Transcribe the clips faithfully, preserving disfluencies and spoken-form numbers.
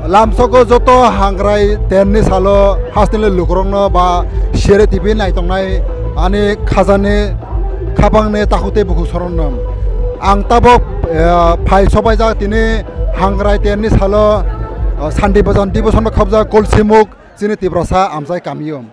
Lamsogo joto hangrai terni salo hasteni lukurokno ba sere T V naitongnai ani khajani khabangni takhuk tei bukhuk soronno. Ang tabok, eh, phai sobaijak tini hangrai terni salo, eh, Santi Bajan Dibosono khobjak Kolsimuk chini Tiprasa amchai kamio.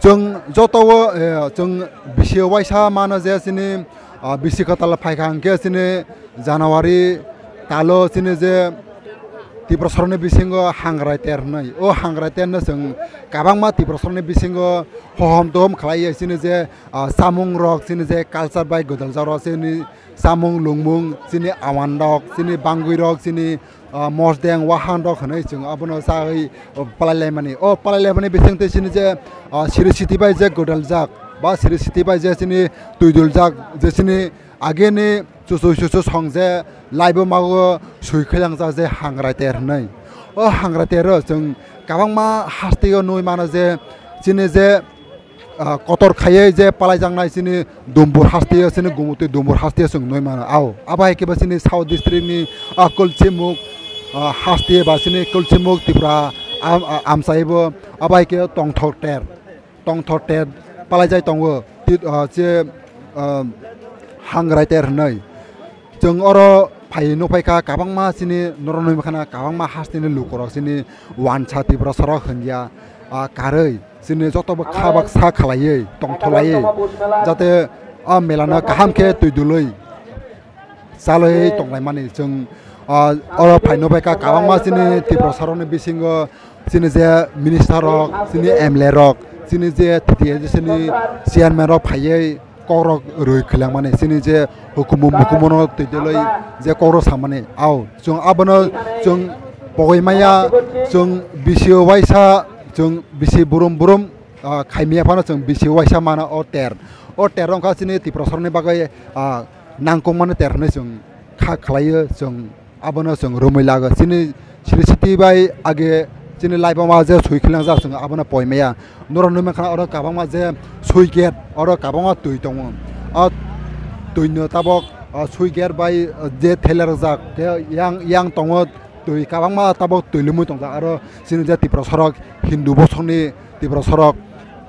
Chwng joto o, eh, chwng bisi waisa mano je chini, ah, bisi kwtal phaikha hwnkhe chini January talo chini je Tiprasarokni bisingo hangrai ter hwnwi. O hangrai terno chwng kwbangma Tiprasarokni bisingo hohom tohom khlaiwi chini je, ah, chamung rok chini je culture bai gwdaljakrok chini chamung lungmung chini awan rok chini bangwi rok chini ah, mosdeng, wahan rok hwnwi chwng abono chawi, oh, palai laimani. O palai laimani bisingtwi chini je, ah, siri siti bai je gwdaljak, ba siri siti bai je chini twiduljak, je chini ageni chuchuk chuchuk song je laibo mago sui khailangjak je hangrai ter hwnwi. O hangrai tero chwng kwbangma hasteo nui mano je chini je ah, kotor khaiwi je palaijaknai chini Dumbur hasteo, chini Gumutwi Dumbur hasteo chwng nui mano. Ao, abo hai khe bo chini South District ni, ah, Kolchimuk, ah, haste ba chini Kolchimuk Tripura am-, ah, amchai bo abo hai khe tongthok ter, tongthok ter palaijak tongo. Ti-, ah, je, ah, hangrai ter hwnwi. Chwng oro phai nukphai kha, kwbangma chini norok nukmani khana, kwbangma hasteni lukurok chini wansa Tiprasarok hwnya, ah, karwi chini jotobo kha baksa khlaiwi tongtholaiwi, jate ah mela no kaham khe twi dului chalwi tonglaimani. Chwng, ah, oro phai nukphai kha, kwbangma chini Tiprasarokni bisingo chini je minister rok, chini M L A rok, chini je T T A A D C ni chairman rok phaiwi kokrok rwi khwlangmani, chini je hukumu mukumu no twi dului je kokrok samani. Ao, chwng abono chwng pogwi maya, chwng bisi waisa, chwng bisi burum burum, ah, khaimya phano chwng bisi waisa mano o ter. O ter wngkha chini Tiprasarokni bagwi, ah, nangkukmani ter hwnwi chwng kha khlaio chwng. Abono chwng romwi lago. Chini siri siti bai age chini laiboma je sui khilangjak chwng abono poimaya. Norok nukmani khana oro kwbangma je sui gate, oro kwbangma twi tongo. O twino tabok, o sui gate bai je thelerjak khe yang, yang tongo twi kwbangma tabok twi lumwi tongjak. Aro chini je Tiprasarok Hindu bosongni Tiprasarok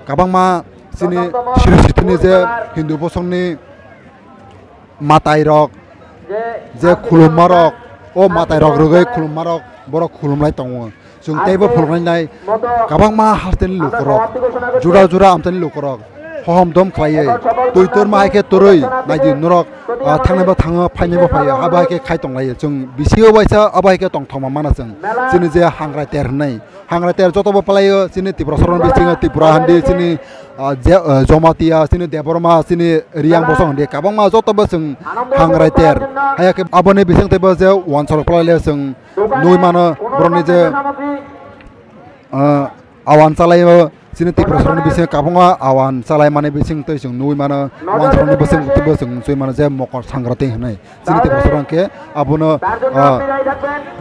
kwbangma chini siri sitini je Hindu bosongni matai rok, je khulumma rok, o matai rok rwgwi khulumma rok, borok khulumlai tongo. Chwng teibo phuluknai nai kwbangma hasteni lukurok, jura jura amchaini lukurok hohom dom khlaiwi twi torma hai khe torwi naidi norok, ah, thangnaibo thango, phainaibo phaio, abo hai khe khai tonglaio. Chwng bisingo waisa abo hai khe tongthokma mana chwng chini je hangrai ter hwnwi. Hangrai ter jotobo palaio chini Tiprasarokni bisingo Tripura hindi chini, ah, je, ah, Jomatia chini Debbarma chini Riyang bosong hindi kwbangma jotobo chwng hangrai ter. Haya khe aboni bising teibo je wansarok palaile chwng nui mano borokni je, ah, awan chalaio chini Tiprasarokni bisingo kwbangma awan chalaimani bising tei chwng nui mano wansarokni bising teibo chwng nui mano je Mokor Sankranti hinwi. Chini Tiprasarok hwnkhe abono, ah,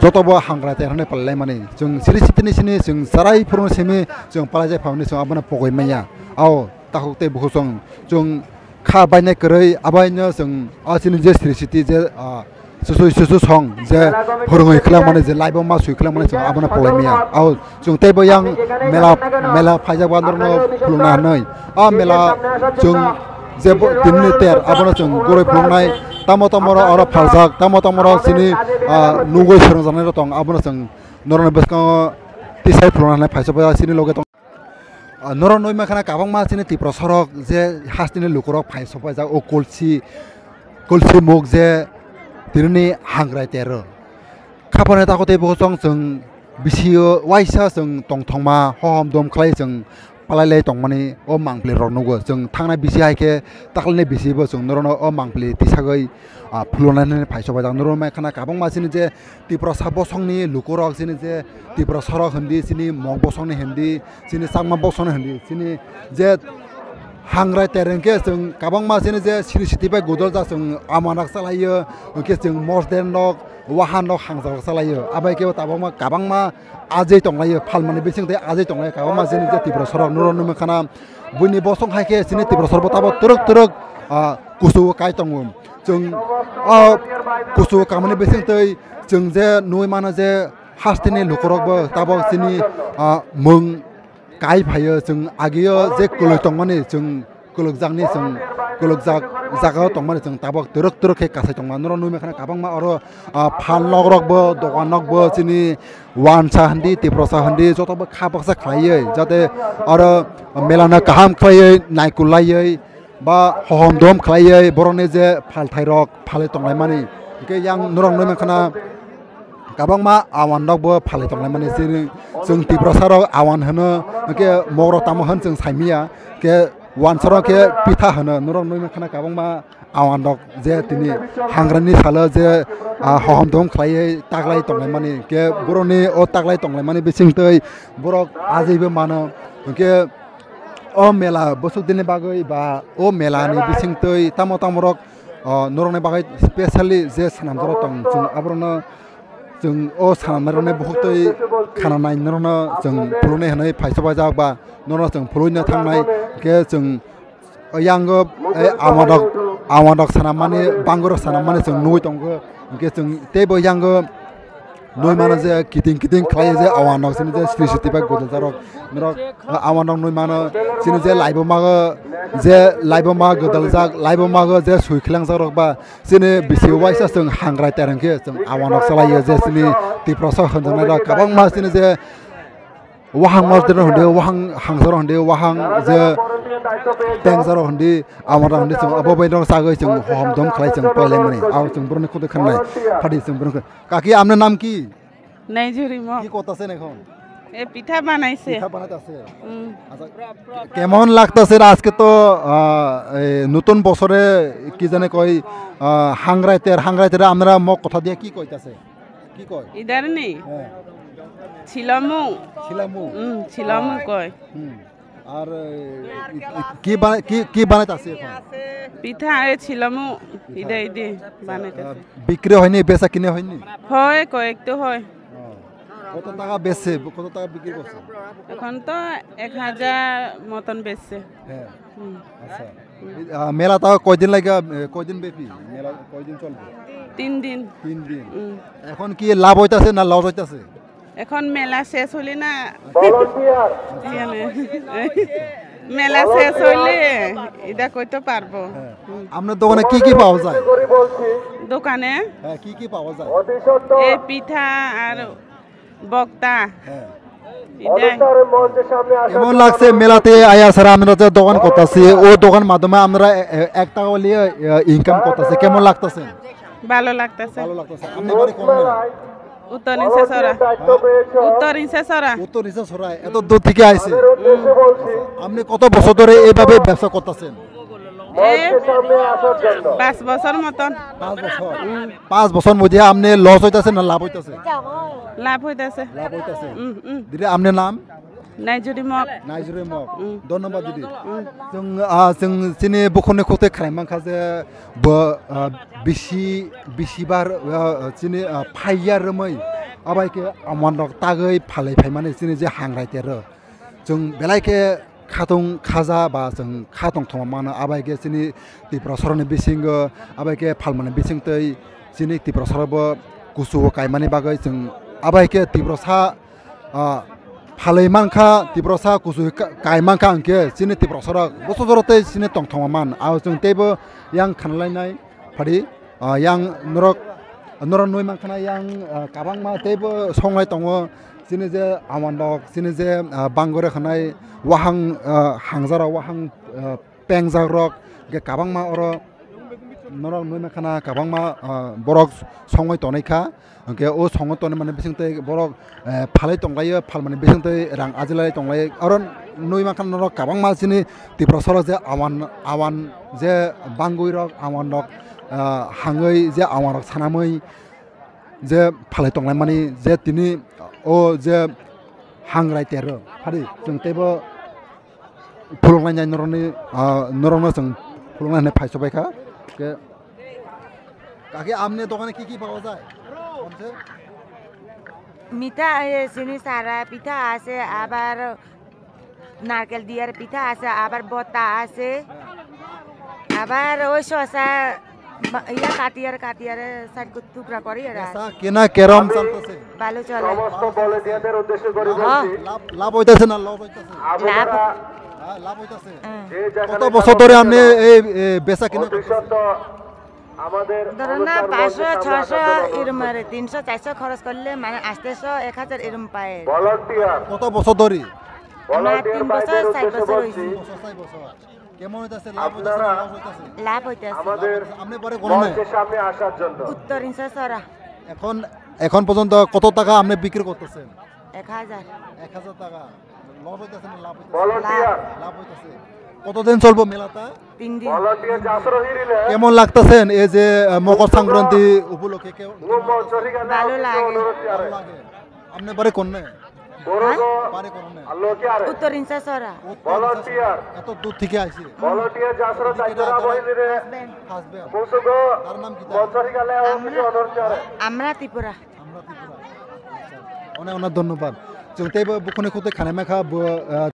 jotobo hangrai ter hwnwi palaimani. Chwng siri sitini sini chwng chwrai phuru simi chwng palaijak phaimani chwng abono pogwi manya. Ao takhuk tei bukhuk chwng, chwng kha bainai kwrwi abaino chwng a chini je siri siti je, ah, susui susu song je phwrwngwi khwlangmani je laibo ma sui khwlangmani chwng abono pogwi manya. Ao Chwng teibo yang mela, mela phaijak ba norokno khulumna hinwi. A mela chwng je bo tinini ter abono chwng goroi phuluknai. Tamo tamo rok oro phaljak, tamo tamo rok chini, ah, nugwi swrwngjaknai rok tong, abono chwng norokni bwskango tisai phulukna hinwi phai sokphaijak chini loge tong. Ah, norok nugwi mankha na kwbangma chini Tiprasarok je hasteni lukurok phai sokphaijak o Kolsi, Kolsimuk je tinini hangrai ter rw. Khapani takhuk tei bukhuk chwng, chwng bisio waisa chwng tongthokma hohom dom khlai chwng palai lai tongmani o mangpili rok nugo. Chwng thangnai bisi hai khe taklaini bisi bo chwng norokno o mangpili tisagwi, ah, phuluknani phai sokphaijak. Norok mai khana kwbangma chini je Tiprasa bosongni lukurok chini je Tiprasarok hindi, chini Mok bosongni hindi, chini Chakma bosongni hindi, chini je hangrai tereng khe chwng kwbangma chini je siri siti bai gudoljak chwng amanak chalaio, hwnkhe chwng mosden rok, wahan rok hangchak rok chalaio. Abai khe tabangma kwbangma ajai tonglaio, phalmani bising tei ajai tonglaio kwbangma chini je Tiprasarok norok nukmankha na buini bosong hai khe chini Tiprasarok bo tabok twrwk twrwk, ah, kuchugo kai tongo. Chwng, ah, kuchugo kamani bising tei chwng je nugwi mano je Hasteni lukurokbo tabok chini, ah, mung kai phaio, chwng agio je kwlwi tongmani, chwng kwlwkjakni, chwng kwlwkjak jagao tongmani chwng tabok twrwk twrwk khe kasai tongma. Norok nugwi mankha na kwbangma oro, ah, phal nokrokbo, dogan nokbo chini wansa hindi, tiprasa hindi jotobo kha baksa khlaiwi, jate oro melano kaham khlaiwi naikolaiwi ba hohom dom khlaiwi borokni je phalthairok phalwi tonglaimani. Hwnkhe yang norok nugwi mankha na kwbangma awan rokbo phalwi tonglaimani. Chini, chwng tiprasa rok awan hwno, hwnkhe mogrok tamo hwn chwng saimanya, hwnkhe wansarok khe pitha hwno. Norok nugwi mankha na kwbangma awan rok je tini hangrani salo je, ah, hohom dom khlaiwi taklai tonglaimani, hwnkhe borokni o taklai tonglaimani bisingtwi borok ajaibo mano. Hwnkhe o mela bwswk dini bagwi ba o mela ni bisingtwi tamo tamo rok, o, norokni bagwi specially je swnamjak rok tong, chwng aborokno chwng o swnamnai rokni bukhuk twi khana nai norokno chwng phuluknai hwnwi phaiso baijak ba norokno chwng phulukna thangnai. Hwnkhe chwng o yango, e, amadok, amadok swnam mani, bangorok swnam mani chwng nugwi tongo. Hwnkhe chwng teibo yango nugwi mano je kiting kiting khlai je awan rok chini je sri sri bai godal jarok norok, ah, awan rok nugwi mano chini je laibo mago je laibo ma godal jak laibo mago je sui khwlang jak rok ba chini bisi waisa chwng hangrai tereng khe chwng awan rok chalai je chini Tiprasa hwnjaknai rok kwbangma chini je wahang mosdero hindi, wahang hangsaro hindi, wahang je tengjaro hindi, amara hindi chwng abo bai rok sagwi chwng hohom dom khlai chwng pailaimani. Aro chwng borokni khutui khangnai. Phadi chwng borokno, "কাকি, আপনার নাম কি?" নাইজুরি মগ। কি করতেছেন এখন? এ পিঠা বানাইছে। পিঠা বানাইতেছে। হুম। আচ্ছা, কেমন লাগতেছে আজকে তো, আহ, এই নতুন বছরে কি জানে কয়, আহ, হাংরাইতের, হাংরাইতের আপনারা মগ কথা দিয়ে কি কইতাছে? কি কয়? ইদার নি? হ্যাঁ। ছিলামু। ছিলামু? হুম, ছিলামু কয়। হুম। আর, এ, কি বানাই-, কি, কি বানাইতাছে এখন? পিঠা এ ছিলামু, পিঠা। ইদা ইদি বানাইতাছে। আহ, বিক্রি হয়নি, বেচা কিনে হয়নি? হয়, কয়েক তো হয়। ও। কত টাকা বেচছে? কত টাকা বিক্রি করছে? এখন তো এক হাজার মতন বেচছে। হ্যাঁ। হুম। আচ্ছা। হুম। এই, আহ, মেলা তাও কয়দিন লাগে, এ, কয়দিন ব্যাপী? মেলা কয়দিন চলবে? তিন দিন। তিন দিন। হুম। এখন কি লাভ হইতাছে না লস হইতাছে? এখন মেলা শেষ হইলে না, আচ্ছা। ইয়ানে, মেলা শেষ হইলে এটা কইতে পারবো। হ্যাঁ। হুম। আপনার দোকানে কি কি পাওয়া যায়? দোকানে? হ্যাঁ, কি কি পাওয়া যায়? এই পিঠা আর বক্তা। হ্যাঁ। এটাই। কেমন লাগছে মেলাতে আয়া ছাড়া আমরা যে দোকান করতেছি, ও দোকান মাধ্যমে আমরা এ-, এ-, এক টাকা হলে, এ, ইনকাম করতেছি, কেমন লাগতেছে? ভালো লাগতেছে। ভালো লাগতেছে। আপনি বাড়ি কোন জায়গায়? উত্তর ইনসেসরা। হ্যাঁ? উত্তর ইনসেসরা। উত্তর ইনসেসরা, এত দূর থেকে আইছে। হুম। আপনি কত বছর ধরে এইভাবে ব্যবসা করতেছেন? এ, পাঁচ বছর মতন। পাঁচ বছর? হুম। পাঁচ বছর মধ্যে আপনি লস হইতাছে না লাভ হইতাছে? লাভ হইতাছে। লাভ হইতাছে। হুম, হুম। দিদি, আপনার নাম? নাইজুরি মগ। নাইজুরি মগ। হুম। ধন্যবাদ দিদি। হুম। Chwng, ah, chwng chini bukhukni khukte khlai mankha je bo, ah, bisi, bisi bar, ah, chini, ah, phaiya rwmwi abai khe amanrok tagwi phalwi phaimani chini je hangrai tero. Chwng belai khe khatung khaja ba chwng khatong thoma mano, abai khe chini Tiprasarokni bisingo abai khe phalmani bisingtwi chini Tiprasarokbo kuchugo kaimani bagwi chwng abai khe Tiprasa, ah, phalwi mankha, Tiprasa kuchugwi ka-, kai mankha hwnkhe chini Tiprasarok bwsajoro tei chini tongthoma man. Abo chwng teibo yang khanalainai. Phadi, ah, yang norok, norok nui mankha na yang, ah, kabangma teibo songlai tongo. Chini je awan rok, chini je, ah, bangore khanai wahang, ah, hangjara wahang, ah, pengjak rok, ge kabangma oro norok nui mankha na kabangma, ah, borok songwi tonwi kha. Hwnkhe o songo tonwi mani bisingtwi borok, eh, phalwi tonglaio, phalmani bisingtwi rang ajilai tonglaio. Oro nui mankha norok kabangma chini Tiprasarok je awan, awan je bangwi rok, awan rok, ah, hangwi je awan rok sanamwi je phalwi tonglaimani je tini o je hangrai tero. Phadi chwng teibo phuluknai nai norokni, ah, norokno chwng phuluknai hinwi phaiso bai kha. Ke, কাকি, আপনি দোকানে কি কি পাওয়া যায়? মিঠা আছে, চিনি সারা পিঠা আছে, আবার নারকেল দিয়ার পিঠা আছে, আবার বতা আছে, আবার ওই শসা ইয়া কাটিয়ারে কাটিয়ারে সাইড টুকরা করি এরা। ऐसा केना कैरम चलता से? ভালো চলে। সমস্ত ভলান্টিয়ারদের উদ্দেশ্য করে হ্যাঁ। বলছি, লাভ, লাভ হইতাছে না লস হইতাছে? লাভ। হ্যাঁ, লাভ হইতাছে। হ্যাঁ। যে যেখানে কত বছর ধরে আপনি এই, এই বেচা কিনা করতেছেন? অতিসত্ত্ব আমাদের ধরো না, অনুষ্ঠান পাঁচশো, মঞ্চে সামনে ছশো, আসার জন্য অনুরোধ এরম আর করছি। তিনশো, চারশো খরচ করলে মানে আটশো, এক হাজার এরম পায়। ভলান্টিয়ার। কত বছর ধরে? আমরা ভলান্টিয়ার তিন বছর, ভাইদের চার উদ্দেশ্যে বছর বলছি, হইছে। তিন বছর, চার বছর। কেমন হইতাছে? লাভ হইতাছে না আপনারা লস হইতাছে? লাভ হইতাছে। আমাদের আপনি বারে কোন নাই? মঞ্চের সামনে আসার জন্য। উত্তর ইনসাসরা। এখন, এখন পর্যন্ত কত টাকা আপনি বিক্রি করতেছেন? এক হাজার। এক হাজার টাকা। লস হইতাছে না লাভ হইতাছে? ভলান্টিয়ার। লাভ হইতাছে। কতদিন চলবো মেলাটা? তিন দিন। ভলান্টিয়ার জাসর হিরিলে। কেমন লাগতেছেন এই যে, আহ, মকর সংক্রান্তি উপলক্ষে? কে-, কেমন লাগতেছে? ভালো লাগে। ভালো লাগে। আপনি বারে কোন নাই? হ্যাঁ? বারে কোন নাই? উত্তর ইনসাসরা। উত্তর ইনসাসরা। এত দূর থেকে আইছি। ভলান্টিয়ার জাসর এদিকে দায়িত্ব রাখা হইলে রে। হাজবেন্ড। হাজবেন্ড। মুসুগো। তার নাম কি? আমরা, আমরা ত্রিপুরা। আমরা ত্রিপুরা। আচ্ছা। অনেক, অনেক ধন্যবাদ। Chwng teibo bukhukni khutui khanai mankha, bo, ah,